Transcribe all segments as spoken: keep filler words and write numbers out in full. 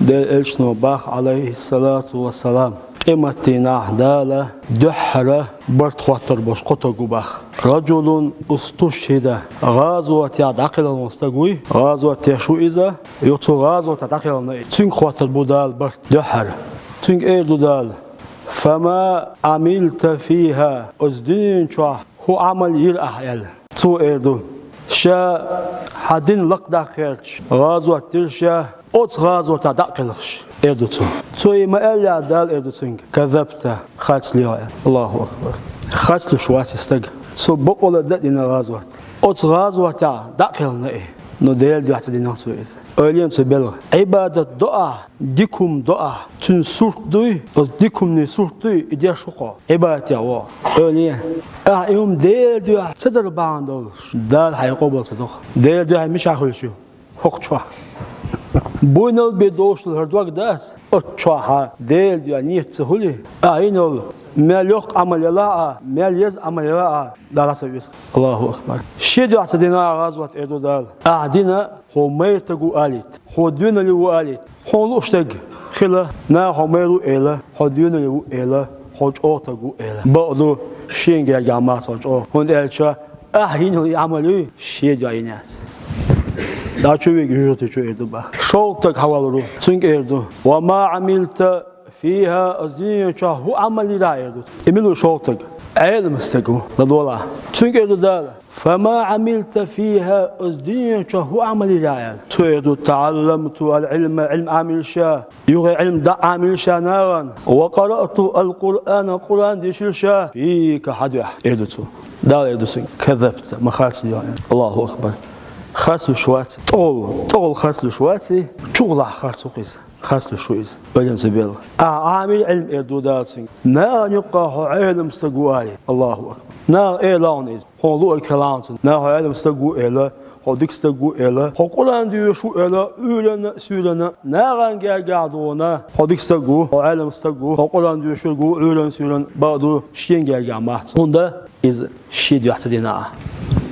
Делан элчано бах, Ӏалайхиссалату вассалам, къематдийнахь Дала дуьххьара барт хоттур болуш кхо стаг ву бах. Раджулун устушхида, гӀазотехь дӀакхелхина стаг вуй, гӀазот деш ву иза, юха цу гӀазотехь дӀакхелхина и. Цуьнга хоттур бу Дала барт дуьххьара. Цуьнга эр ду Дала: «Фама Ӏамилта фиха, оцу дуьнен чохь хӀун Ӏамал йира ахь?» – аьлла. Цо эр ду: «Ша хьан дин лакхадаккха гӀерташ, гӀазот дира ша, оцу гӀазотехь дӀа а кхелхаш», – эр ду цо. Цо и ма-аьллехь, Дала эр ду цуьнга: «Казабта, харц лоьху», – аьлла. Аллаху акбар. Харц луш вац и стаг. Цо бакъволла дан а дина гӀазот. Оцу гӀазотехь дӀа а кхелхина и. Но Делан дуьхьа ца дина цо иза. Ойла е цу белхан. Ӏибадат до ахь, дика хӀума до ахь, цуьнан сурт дуй, оцу дика хӀуманийн сурт дуй, и деш ву хьо, Ӏибадатехь ву хьо. Ойла е. Ахь и хӀума Делан дуьхьа ца дар бахьана долуш, Дала хьайн къобал ца до хьан. Делан дуьхьа мичахь хуьлуш ю? ХӀокху чохь. Буйнал бен долуш долу хӀара дог дац, оцу чохь хьан Делан дуьхьа нийят ца хуьлий, ахь йина йолу мел йоккха Ӏамал ялахь а, мел еза Ӏамал ялахь а, Дала ца веза. Аллаху акбар. Шен дуьхьа ца дина ахь гӀазот, эр ду Дала. Ахь дина, хьо майра стаг ву алийта, хьо доьналле ву алийта. Хьуна лууш стаг хила, наха хьо майра ву эла, хьо доьналле ву эла, хьо чӀогӀа стаг ву эла. Бакъ ду, шена гергахь ма цо чӀогӀа. ХӀунда аьлча ахь йина йолу и Ӏамал юй, шен дуьхьа йина яц. Дала чу вига юьжарти чу эр ду бах. ШолгӀа стаг хьавалар ву. Цуьнга эр ду: «Ва ма Ӏамилта фиха, оцу дуьнен чохь хӀун Ӏамал йира ахь?» – эр ду. И мила ву шолгӀа стаг? Ӏелам стаг ву, ладогӀалахь. Цуьнга эр ду Дала: «Фама Ӏамилта фиха, оцу дуьнен чохь хӀун Ӏамал йира ахь?» – аьлла. Цо эр ду: «ТаӀалламту ал-Ӏилма, Ӏилма Ӏамийра ша, юха Ӏилма дӀа а Ӏамийра ша нахана, ва къаръату ал-Къуръана, Къуръан дийшира ша, фика, хьан дуьхьа», – эр ду цо. Дала эр ду цуьнга: «Казабта, ма харц лоьху», – аьлла. Аллаху акбар. Харц луш вац, тӀехула, тӀехула харц луш вац и, чухула харц ву иза. Харц луш ву иза. Ойла е цу белхан. Ахь Ӏамийра Ӏилма, эр ду Дала цуьнга. Нахана юккъехь хьо Ӏелам стаг ву алий. Аллаху акбар. Наха эр ду хьуна иза. Хьуна луъург хила хьуна цунна. Наха хьо Ӏелам стаг ву эла, хьо дика стаг ву эла, хьо Къуръан доьшуш ву эла, Ӏуьйранна а, суьйранна а. Нахана гергахь дуьйна хьо дика стаг ву, хьо Ӏелам стаг ву, хьо Къуръан доьшург ву, Ӏуьйранна, суьйранна, бакъ ду, шена гергахь ма цо. ХӀунда иза шен дуьхьа ца дина ахь.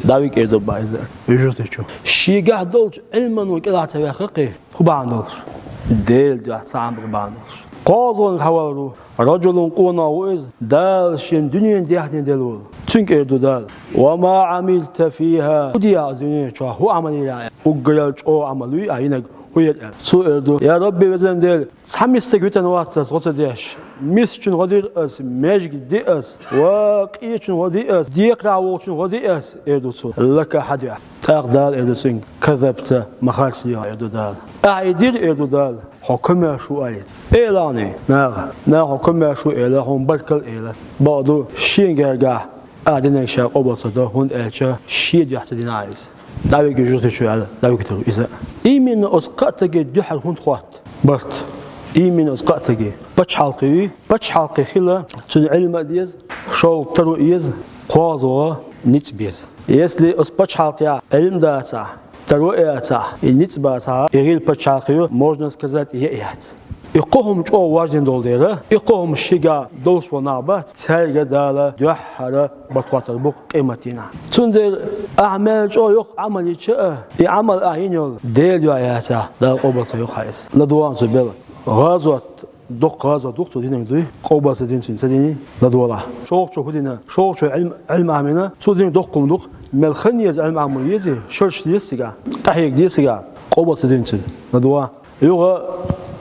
ДӀавига, эр ду бах иза юьжарти чу. Шегахь долчу Ӏилмано кӀелахь ца ваьккхи, хӀун бахьана долуш? Делан дуьхьа ца Ӏамар бахьана долуш. КхозлагӀниг хьавалар ву. Раджулун, къонах ву иза, Дала шена дуьненан даьхни делла волу. Цуьнга эр ду Дала: «Ва ма Ӏамилта фиха». ХӀун дира ахь оцу дуьнен чохь? ХӀун Ӏамал йира ахь? Уггар чӀогӀа Ӏамал юй ахь йинарг, хӀун яра аьлла. Цо эр ду: «Я Рабби, везан Дела, цхьа миска стаг витина вац ас гӀо ца деш. Мискачунна гӀо дира ас, маьждиг ди ас, ва къечунна гӀо ди ас, декхарехь волчунна гӀо ди ас», – эр ду цо. «Лака, хьан дуьхьа». ТӀаккха Дала эр ду цуьнга: «Казабта, ма харц лоьху», – эр ду Дала. Ахь и дира, эр ду Дала, хьо комаьрша ву алийта. Эр ду хьуна наха, наха хьо комаьрша ву эла, хьуна баркалла эла. Бакъ ду, шена гергахь ахь динарг ша къобал ца до, хӀунда аьлча шен дуьхьа ца дина ахь иза. ДӀавига юьжарти чу аьлла, дӀавигийтар иза. Именно оцу кхаа стаге дуьххьара хӀунда хотту барт? Именно оцу кхаа стаге. Пачхьалкх юй, пачхьалкх хила, цуьнан Ӏилма а деза, шолгӀа таро а еза, кхозлагӀа ницкъ беза. Если оцу пачхьалкхехь Ӏилма дацахь, таро а яцахь, и ницкъ бацахь, и гӀийла пачхьалкх ю, можно сказать, и а яц. И кхо хӀума чӀогӀа важдина долу дела, и кхо хӀума шегахь долуш болу нах бац, цаьрга Дала дуьххьара барт хоттур бу къематдийнахь. Цундела ахь мел чӀогӀа йоккха Ӏамал йича а, и Ӏамал ахь йина йолу Делан дуьхьа яцахь, Дала къобал ца йо хьан иза. ЛадогӀа цу белхан. ГӀазот, доккха гӀазот ду-кх цо динарг дуй, къобал ца дина цуьнан, ца диний? ЛадогӀалахь. ШолгӀачо хӀун дина? ШолгӀачо Ӏилма, Ӏилма Ӏамийна, цо динарг доккха хӀума ду-кх. Мел хан еза Ӏилма Ӏамо езий, шарш деза цигахь, къахьега деза цигахь, къобал ца дина цуьнан. ЛадогӀа. Юха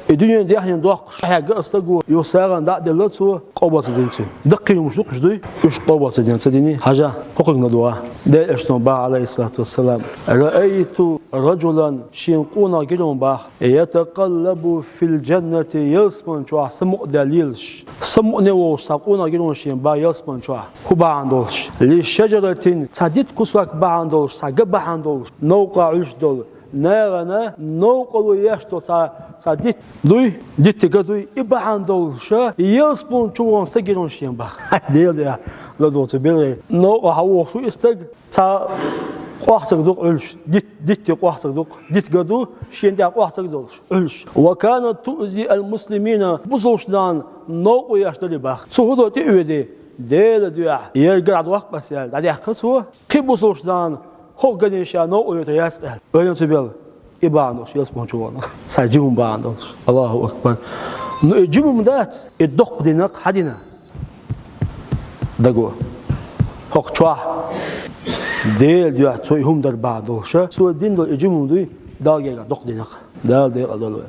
и дуьненан даьхни доккхуш къахьегна а стаг ву, юха сагӀина дӀа а делла цо, къобал ца дина цуьнан. Даккхий хӀумаш ду-кх уьш дуй, уьш къобал ца дина, ца диний? Хьажа, хӀокхуьнга ладогӀа. Делан элчано бах, Ӏалайхиссалату вассалам: «Раайту раджулан», шена къонах гира хьуна бах, «ятакъаллабу фил джаннати», ялсамани чохь самукъадаьлла лелаш. Самукъане волуш цхьа къонах гира хьуна шена бах ялсамани чохь. ХӀун бахьана долуш? «Ли шаджаратин», цхьа дитта кусок бахьана долуш, цхьа ган бахьана долуш, новкъа Ӏуьллуш долу. Нахана новкъарло еш долу цхьа, цхьа дитт дуй, дитта ган дуй, и бахьана долуша, ялсамани чу вахана стаг гира хьуна шена бах. Делан дуьхьа, ладогӀа цу белхан. Новкъа хьан вохуш ву и стаг, цхьа къохцаг ду-кх Ӏуьллуш, дитт, дитте къохцаг ду-кх, дитта ган ду, шена тӀехь къохцаг долуш, Ӏуьллуш. «Ва канат туъзи ал-муслимина», бусалба нахана новкъарло еш дара бах. Цо хӀун до тӀеоьдий? Делан дуьхьа, яра ган дӀадоккху ас аьлла, дӀадаьккхира цо. Кхин бусалба нахана хӀокху гане ша новкъарло йойтур яц аьлла. Ойла е цу белхан. И бахьана долуш, ялсамани чу вахана. Цхьа жима бахьана долуш. Аллаху акбар. Ну, и жима дац, и доккха динах хьан дина? Даго. ХӀокху чохь Делан дуьхьа цо и хӀума дар бахьана долуш. Цо дина долу и жима дуй, Далла гергахь доккха динах. Дала декъал дойла вай.